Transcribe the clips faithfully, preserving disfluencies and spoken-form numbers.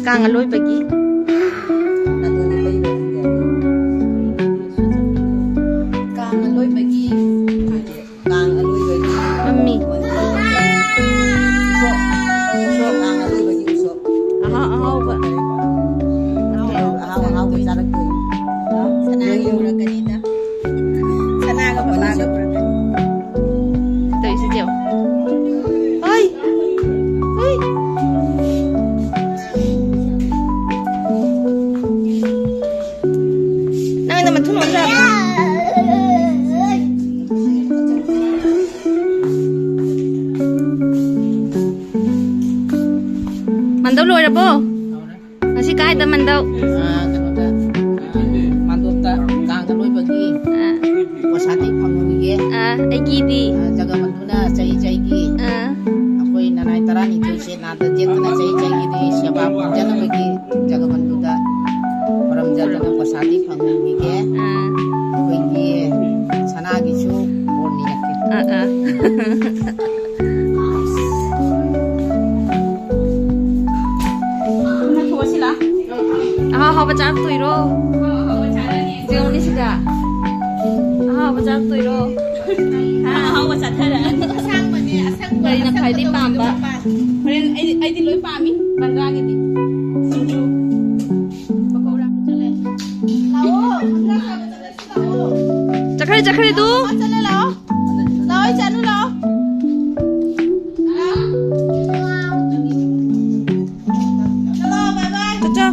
ꯀꯥꯡ ꯑꯂꯣꯏꯕꯒꯤ꯫ ꯀꯥꯡ ꯑꯂꯣꯏꯕꯒꯤ꯫ ꯀꯥꯡ ꯑꯂꯣꯏꯕꯒꯤ꯫ ꯃꯝꯃꯤ꯫ ꯎꯁꯣꯞ꯫ ꯎꯁꯣꯞ꯫ ꯀꯥꯡ ꯑꯂꯣꯏꯕꯒꯤ ꯎꯁꯣꯞ꯫ ꯑꯍꯥꯎ ꯑꯍꯥꯎꯕ꯫ ꯑꯍꯥꯎ ꯑꯍꯥꯎꯕ ꯆꯥꯔꯛꯇꯣꯏꯅꯤ꯫ ꯁꯅꯥꯒꯤ ꯄꯨꯔꯛꯀꯅꯤꯗ꯫ ꯁꯅꯥꯒ ꯄꯂꯥꯒ ꯄꯨꯔꯛꯀꯅꯤ꯫ ꯇꯧꯔꯤꯁꯤ ꯌꯦꯡꯉꯣ꯫ ꯍꯣꯏ꯫ ꯍꯣꯏ꯫ ꯅꯪꯅ ꯃꯊꯨꯟ ꯑꯣꯟꯖꯕ꯭ꯔꯣ? ꯃꯟꯗꯧ ꯂꯣꯏꯔꯕꯣ? ꯉꯁꯤ ꯀꯥꯏꯗ ꯃꯟꯗꯧ? ꯑꯥ, ꯀꯩꯅꯣꯗ, ꯑꯥ, ꯃꯥꯟꯗꯣꯞꯇ ꯀꯥꯡ ꯑꯂꯣꯏꯕꯒꯤ ꯑꯥ꯫ ꯄ꯭ꯔꯁꯥꯗꯤ ꯐꯪꯍꯧꯈꯤꯒꯦ꯫ ꯑꯥ, ꯑꯩꯒꯤꯗꯤ? ꯑꯥ, ꯖꯒꯕꯟꯙꯨꯅ ꯆꯍꯤ ꯆꯍꯤꯒꯤ ꯑꯥ꯫ ꯑꯩꯈꯣꯏ ꯅꯅꯥꯏ ꯇꯔꯥꯅꯤꯊꯣꯏꯁꯦ ꯅꯥꯗ ꯌꯦꯛꯇꯅ ꯆꯍꯤ ꯆꯍꯤꯒꯤꯗꯤ ꯁꯦꯕꯥ ꯐꯪꯖꯅꯕꯒꯤ ꯖꯒꯕꯟꯙꯨꯗ ꯈꯨꯔꯨꯝꯖꯗꯅ ꯄ꯭ꯔꯁꯥꯗꯤ ꯐꯪꯍꯧꯈꯤꯒꯦ꯫ ꯑꯥ꯫ ꯑꯩꯈꯣꯏꯒꯤ ꯁꯅꯥꯒꯤꯁꯨ ꯕꯣꯔ ꯅꯤꯔꯛꯀꯦ꯫ ꯑꯥ, ꯑꯥ꯫ ꯑꯍꯥꯎ ꯑꯍꯥꯎꯕ ꯆꯥꯔꯛꯇꯣꯏꯔꯣ? ꯌꯦꯡꯉꯨꯅꯦ ꯁꯤꯗ꯫ ꯑꯍꯥꯎꯕ ꯆꯥꯔꯛꯇꯣꯏꯔꯣ? ꯑꯍꯥꯎꯕ ꯆꯥꯊꯔꯛꯑꯅꯤ꯫ ꯑꯁꯥꯡꯕꯅꯦ, ꯑꯁꯪꯕ, ꯀꯔꯤꯅ ꯈ꯭ꯋꯥꯏꯗꯩ ꯑꯁꯪꯕꯗꯣ ꯄꯥꯝꯕ? ꯄꯥꯝꯃꯦ꯫ ꯍꯣꯔꯦꯟ ꯑꯩ, ꯑꯩꯗꯤ ꯂꯣꯏ ꯄꯥꯝꯃꯤ, ꯕꯟꯗ꯭ꯔꯥꯒꯤꯗꯤ꯫ ꯁꯤꯡꯖꯨ, ꯄꯀꯧꯔꯥ ꯆꯠꯂꯦ꯫ ꯂꯥꯛꯑꯣ, ꯕꯟꯗ꯭ꯔꯥ ꯆꯥꯕ ꯆꯠꯂꯁꯤ ꯂꯥꯛꯑꯣ꯫ ꯆꯠꯈ꯭ꯔꯦ, ꯆꯠꯈ꯭ꯔꯦ ꯑꯗꯨ꯫ ꯂꯥꯛꯑꯣ, ꯆꯠꯂꯦ, ꯂꯥꯛꯑꯣ꯫ ꯂꯥꯛꯑꯣ, ꯏꯆꯥꯅꯨ, ꯂꯥꯛꯑꯣ꯫ ꯂꯥꯛꯑꯣ꯫ ꯆꯠꯂꯣ, bye bye꯫ ꯆꯠꯆꯣ꯫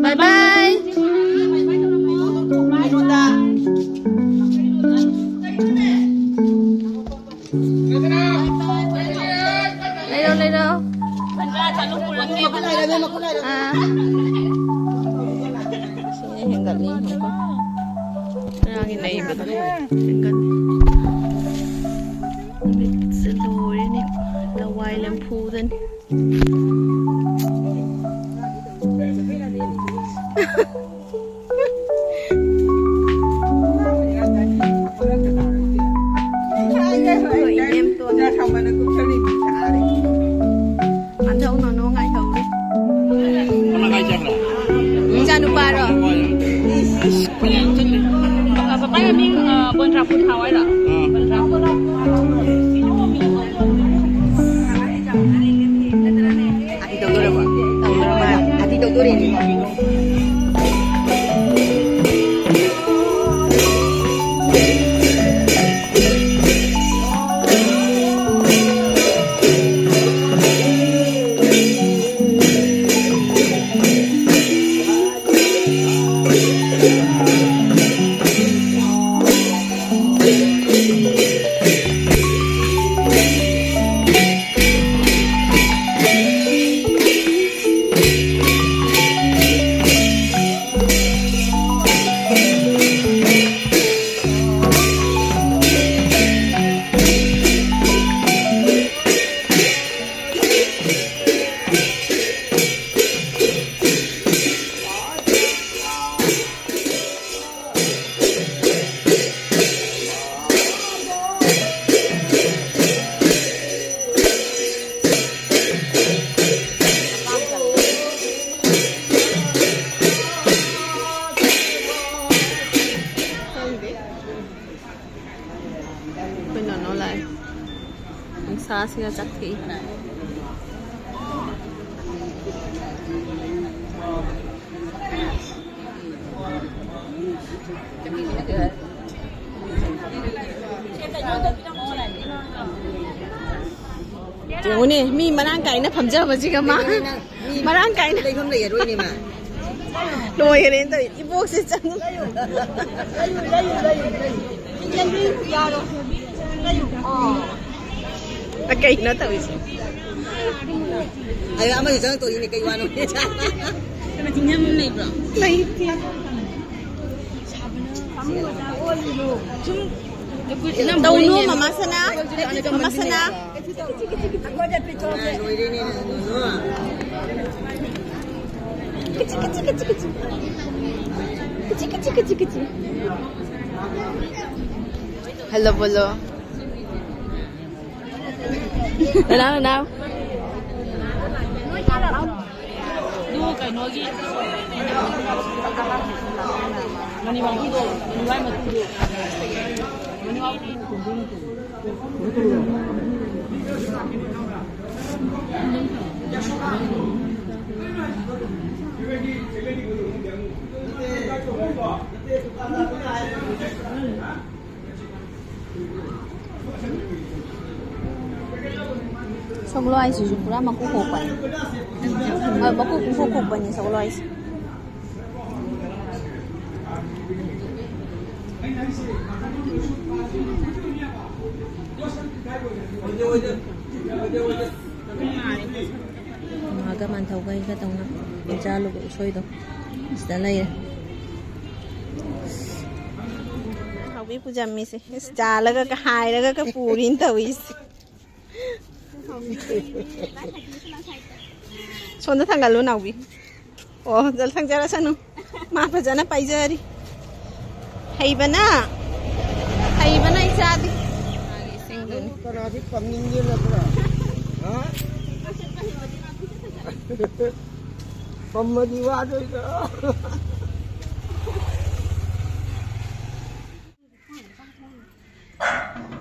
Bye bye. ꯂꯩꯔꯣ, ꯂꯩꯔꯣ꯫ ꯑꯥ꯫ ꯁꯤꯅ ꯍꯦꯟꯒꯠꯂꯤ, ꯌꯦꯡꯉꯨꯀꯣ꯫ ꯉꯔꯥꯡꯒꯤ ꯂꯩꯕꯗꯣ ꯍꯦꯟꯒꯠꯂꯤ꯫ ꯅꯨꯃꯤꯠꯁꯦ ꯂꯣꯏꯔꯦꯅꯦ꯫ ꯂꯋꯥꯏ ꯂꯦꯝꯐꯨꯗꯅꯤ꯫ ꯑꯩꯈꯣꯏ ꯏꯅꯦꯝꯇꯣꯟ꯫ ꯍꯟꯗꯛ ꯅꯣꯅꯣ ꯉꯥꯏꯍꯧꯔꯤ꯫ ꯏꯆꯥꯅꯨꯄꯥꯔꯣ? ꯄꯄꯥ ꯃꯃꯤꯡ, ꯑ, ꯕꯣꯟꯗ꯭ꯔꯥ ꯐꯨꯠ ꯍꯥꯎ ꯍꯥꯏꯔꯣ? ꯕꯣꯟꯗ꯭ꯔꯥ ꯐꯨꯠ꯫ ꯑꯥꯔꯇꯤ ꯇꯧꯗꯣꯔꯕꯣ? ꯇꯧꯗꯣꯔ ꯃꯥꯜꯂꯦ꯫ ꯑꯥꯔꯇꯤ ꯇꯧꯗꯣꯔꯦꯅꯦ꯫ ꯑꯩꯈꯣꯏ ꯅꯣꯅꯣ ꯂꯥꯛꯑꯦ꯫ ꯅꯨꯡꯁꯥꯁꯤꯒ ꯆꯠꯈꯤ꯫ ꯌꯦꯡꯉꯨꯅꯦ, ꯃꯤ ꯃꯔꯥꯡ ꯀꯥꯏꯅ ꯐꯝꯖꯕꯁꯤꯒ ꯃꯥ꯫ ꯃꯔꯥꯡ ꯀꯥꯏꯅ꯫ ꯂꯩꯐꯝ ꯂꯩꯔꯔꯣꯏꯅꯦ ꯃꯥ꯫ ꯂꯣꯏꯔꯦꯅ ꯇꯧꯔꯤ꯫ ꯏꯕꯣꯛꯁꯦ ꯆꯪꯉꯨ꯫ ꯑ, ꯀꯩꯅꯣ ꯇꯧꯔꯤꯁꯦ? ꯑꯗ ꯑꯃꯁꯨ ꯆꯪꯉꯛꯇꯣꯔꯤꯅꯦ, ꯀꯩ ꯋꯥꯅꯣ? ꯂꯩꯇꯦ꯫ ꯁꯨꯝ ꯇꯧꯅꯨ, ꯃꯃꯥ ꯁꯅꯥ꯫ ꯃꯃꯥ ꯁꯅꯥ꯫ ꯀꯤꯆꯤ, ꯀꯤꯆꯤ, ꯀꯤꯆꯤ, ꯀꯤꯆꯤ꯫ ꯀꯤꯆꯤ, ꯀꯤꯆꯤ, ꯀꯤꯆꯤ, ꯀꯤꯆꯤ꯫ ꯍꯜꯂꯣ, ꯕꯣꯂꯣ꯫ ꯅꯅꯥꯎ, ꯅꯅꯥꯎ꯫ ꯑꯗꯨ ꯀꯩꯅꯣꯒꯤ ꯃꯅꯤꯋꯥꯡꯒꯤꯗꯣ, ꯃꯅꯤꯋꯥꯡ ꯃꯇꯨꯗꯣ꯫ ꯁꯒꯣꯜꯍꯋꯥꯏꯁꯤꯁꯨ ꯄꯨꯔꯥ ꯃꯀꯨ ꯈꯣꯛꯄ꯫ ꯍꯣꯏ, ꯃꯀꯨ ꯄꯨꯡꯈꯣꯛ ꯈꯣꯛꯄꯅꯤ ꯁꯒꯣꯜꯍꯋꯥꯏꯁꯦ꯫ ꯃꯥꯒ ꯃꯥꯟꯊꯧꯒꯩꯒ ꯇꯧꯅ ꯆꯥꯂꯨꯕ ꯎꯁꯣꯏꯗꯣ ꯁꯤꯗ ꯂꯩꯔꯦ꯫ ꯍꯥꯎꯕꯤ ꯄꯨꯖꯝꯃꯤꯁꯦ꯫ ꯏꯁ, ꯆꯥꯜꯂꯒ ꯍꯥꯏꯔꯒ ꯄꯨꯔꯤꯅ ꯇꯧꯔꯤꯁꯦ꯫ ꯁꯣꯝꯗ ꯊꯥꯡꯒꯠꯂꯨ, ꯅꯥꯎꯕꯤ꯫ ꯑꯣ, ꯖꯜ ꯊꯥꯡꯖꯔꯁꯅꯨ꯫ ꯃꯥ ꯐꯖꯅ ꯄꯥꯏꯖꯔꯤ꯫ ꯍꯩꯕꯅ, ꯍꯩꯕꯅ ꯏꯆꯥꯗꯤ꯫ ꯃꯥꯒꯤ ꯏꯁꯤꯡꯗꯨꯅꯤ꯫ ꯀꯅꯥꯗꯤ ꯄꯝꯅꯤꯡꯗꯦ ꯅꯠꯇ꯭ꯔꯥ? ꯍꯥ? ꯄꯝꯃꯗꯤ ꯋꯥꯗꯣꯏꯗꯣ꯫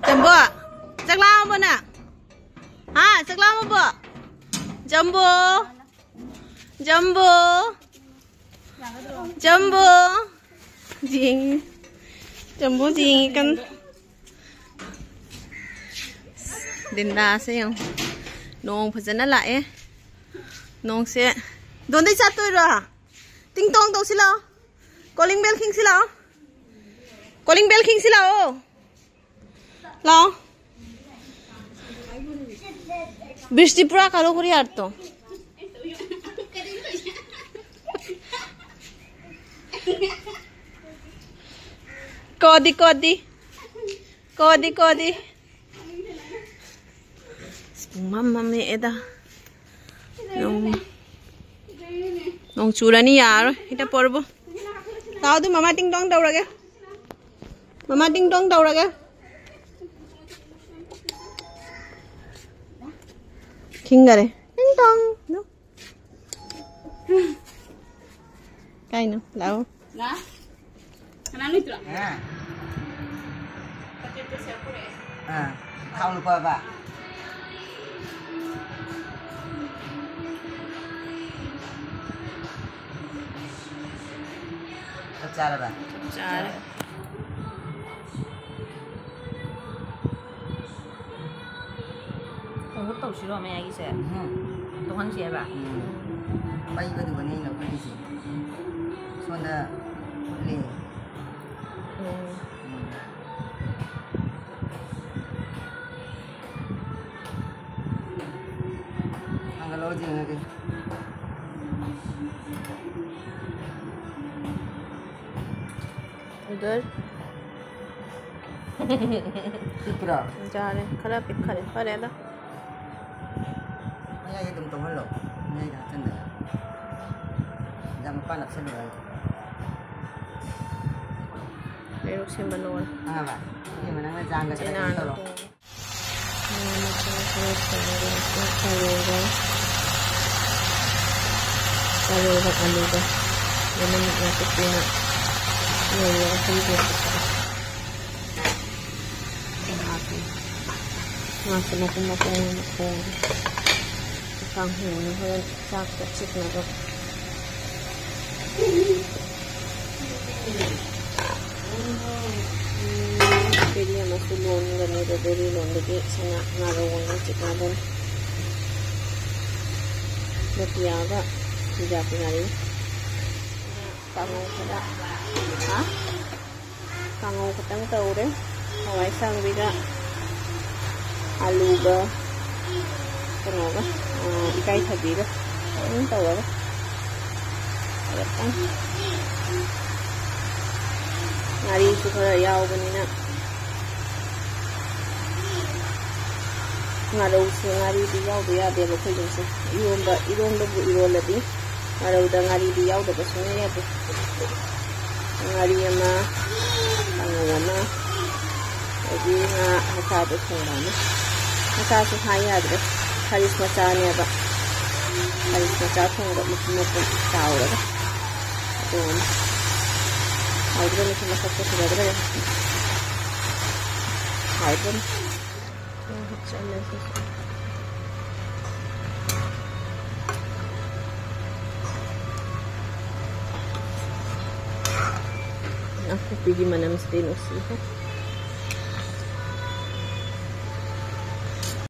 ꯖꯝꯕꯣ, ꯆꯥꯛ ꯂꯥꯝꯃꯕꯣ ꯅꯪ? ꯍꯥ, ꯆꯥꯛ ꯂꯥꯝꯃꯕꯣ? ꯖꯝꯕꯣ, ꯖꯝꯕꯣ, ꯖꯝꯕꯣ꯫ ꯌꯦꯡ-, ꯖꯝꯕꯣ ꯌꯦꯡꯉꯤ ꯀꯟꯅ꯫ ꯗꯤꯟꯗꯥꯁꯦ ꯌꯦꯡꯉꯨ꯫ ꯅꯣꯡ ꯐꯖꯅ ꯂꯥꯛꯑꯦ꯫ ꯅꯣꯡꯁꯦ꯫ ꯗꯣꯟꯗꯩ ꯆꯠꯇꯣꯏꯔꯣ? ꯇꯤꯡ ꯇꯣꯡ ꯇꯧꯁꯤ ꯂꯥꯛꯑꯣ꯫ Calling bell ꯈꯤꯡꯁꯤ ꯂꯥꯛꯑꯣ꯫ Calling bell ꯈꯤꯡꯁꯤ ꯂꯥꯛꯑꯣ꯫ ꯂꯥꯛꯑꯣ꯫ ꯕ꯭ꯔꯤꯁꯇꯤ ꯄꯨꯔꯥ ꯀꯥꯔꯣ ꯀꯔꯤ ꯌꯥꯔꯇꯣ꯫ ꯀꯣꯗꯤ, ꯀꯣꯗꯤ꯫ ꯀꯣꯗꯤ, ꯀꯣꯗꯤ꯫ ꯑꯁ, ꯄꯨꯡꯃꯝ ꯃꯝꯃꯦꯗ꯫ ꯅꯣꯡ, ꯅꯣꯡ ꯆꯨꯔꯅꯤ, ꯌꯥꯔꯣꯏ꯫ ꯍꯦꯛꯇ ꯄꯣꯔꯕꯣ꯫ ꯂꯥꯛꯑꯣ, ꯑꯗꯨ ꯃꯃꯥ ꯇꯤꯡ ꯇꯣꯡ ꯇꯧꯔꯒꯦ꯫ ꯃꯃꯥ ꯇꯤꯡ ꯇꯣꯡ ꯇꯧꯔꯒꯦ꯫ ꯈꯤꯡꯒꯔꯦ꯫ ꯇꯤꯡ ꯇꯣꯡ꯫ ꯅꯣ꯫ ꯀꯥꯏꯅꯣ? ꯂꯥꯛꯑꯣ꯫ ꯉꯥ? ꯀꯅꯥ ꯂꯩꯇ꯭ꯔꯣ? ꯍꯥ? ꯄꯣꯇꯦꯇꯣ ꯁꯦꯞ ꯄꯨꯔꯛꯑꯦ꯫ ꯑꯥ, ꯊꯥꯎ ꯂꯨꯄꯥ ꯑꯃ꯫ ꯆꯞ ꯆꯥꯔꯕ? ꯆꯞ ꯆꯥꯔꯦ꯫ ꯈꯣꯡꯎꯞ ꯇꯧꯁꯤꯔꯣ ꯃꯌꯥꯏꯒꯤꯁꯦ? ꯎꯝ꯫ ꯇꯣꯡꯍꯟꯁꯤ ꯍꯥꯏꯕ? ꯎꯝ꯫ ꯄꯩꯕꯗꯨꯒꯅꯦ ꯑꯩꯅ ꯂꯧꯈꯠꯂꯤꯁꯦ꯫ ꯁꯣꯝꯗ ꯎꯠꯂꯤ꯫ ꯎꯝ꯫ ꯎꯝ꯫ ꯊꯥꯡꯒꯠꯂꯛꯑꯣ ꯌꯦꯡꯉꯒꯦ꯫ ꯎꯗꯔ꯫ ꯄꯤꯛꯄ꯭ꯔꯥ? ꯌꯥꯔꯦ, ꯈꯔ ꯄꯤꯛꯈꯔꯦ꯫ ꯐꯔꯦꯗ꯫ ꯃꯌꯥꯏꯗ ꯑꯗꯨꯝ ꯇꯧꯍꯜꯂꯣ꯫ ꯃꯌꯥꯏꯗ ꯍꯥꯞꯆꯤꯟꯕ ꯌꯥꯏ꯫ ꯌꯥꯝ ꯃꯄꯥꯟ ꯅꯞꯁꯤꯜꯂꯨꯔꯅꯨ꯫ ꯄꯦꯔꯨꯛ ꯁꯦꯝꯕ ꯂꯣꯏꯔꯦ꯫ ꯈꯪꯉꯕ? ꯏꯕꯦꯝꯃ, ꯅꯪꯅ ꯖꯥꯝꯒ ꯈꯔ ꯀꯩꯅꯣ ꯆꯤꯅꯥꯒ ꯇꯧꯔꯣ꯫ ꯊꯣꯡꯉꯦ꯫ ꯉꯥ ꯃꯆꯥ ꯈꯔ ꯊꯣꯡꯉꯒ ꯊꯔꯣꯏꯒ, ꯊꯔꯣꯏꯒ ꯑꯂꯨꯒ ꯃꯅꯝ ꯅꯥꯀꯨꯞꯄꯤꯅ ꯂꯣꯏꯔꯒ ꯍꯩꯔꯦ꯫ ꯍꯥꯞꯄꯦ꯫ ꯉꯥꯁꯦ ꯃꯄꯨꯝ ꯃꯄꯨꯝ ꯑꯣꯏꯅ ꯊꯣꯡꯉꯦ꯫ ꯀꯥꯡꯍꯧꯅ ꯍꯣꯔꯦꯟ ꯆꯥꯛꯇ ꯆꯤꯛꯅꯕ꯫ ꯕꯦꯔꯤ ꯑꯃꯁꯨ ꯂꯣꯟꯒꯅꯤ, ꯑꯗꯣ ꯕꯦꯔꯤ ꯂꯣꯟꯕꯒꯤ ꯁꯅꯥ ꯉꯥꯔꯧ ꯑꯣꯏꯅ ꯆꯤꯛꯅꯕꯅꯤ꯫ ꯅꯣꯀꯤꯌꯥꯒ ꯊꯨꯝꯖꯥꯛꯄꯤ ꯉꯥꯔꯤ꯫ ꯀꯥꯡꯉꯧ ꯈꯔ, ꯍꯥ? ꯀꯥꯡꯉꯧ ꯈꯛꯇꯪ ꯇꯧꯔꯦ꯫ ꯍꯋꯥꯏ ꯑꯁꯥꯡꯕꯤꯒ ꯑꯂꯨꯒ ꯀꯩꯅꯣꯒ, ꯑ, ꯏꯀꯥꯏꯊꯕꯤꯒ ꯑꯗꯨꯝ ꯇꯧꯔꯒ ꯈꯔꯇꯪ꯫ ꯉꯥꯔꯤꯁꯨ ꯈꯔ ꯌꯥꯎꯕꯅꯤꯅ ꯉꯥꯔꯧꯁꯦ ꯉꯥꯔꯤꯗꯤ ꯌꯥꯎꯗ ꯌꯥꯗꯦꯕ ꯑꯩꯈꯣꯏꯒꯤꯁꯦ꯫ ꯏꯔꯣꯝꯕ, ꯏꯔꯣꯝꯕꯕꯨ ꯏꯔꯣꯜꯂꯗꯤ ꯉꯥꯔꯧꯗ ꯉꯥꯔꯤꯗꯤ ꯌꯥꯎꯗꯕ ꯁꯨꯡꯌꯥ ꯌꯥꯗꯦ꯫ ꯉꯥꯔꯤ ꯑꯃ, ꯀꯥꯡꯉꯧ ꯑꯃ, ꯑꯗꯒꯤ ꯉꯥ ꯃꯆꯥꯗꯣ ꯊꯣꯡꯕ ꯑꯃ꯫ ꯃꯆꯥꯁꯨ ꯍꯥꯏ ꯌꯥꯗ꯭ꯔꯦ, ꯈꯥꯔꯤꯁ ꯃꯆꯥꯅꯦꯕ꯫ ꯈꯥꯔꯤꯁ ꯃꯆꯥ ꯊꯣꯡꯕ ꯃꯄꯨꯝ ꯃꯄꯨꯝ ꯇꯥꯎꯔꯒ꯫ ꯑꯗꯨꯒ ꯍꯥꯎꯗ꯭ꯔꯣ? ꯃꯁꯤ ꯃꯁꯛꯇꯣ ꯐꯖꯗ꯭ꯔꯣ? ꯍꯥꯎꯗ꯭ꯔꯣ? ꯅꯥꯀꯨꯞꯄꯤꯒꯤ ꯃꯅꯝꯁꯤꯗꯤ ꯅꯨꯡꯁꯤꯍꯦ꯫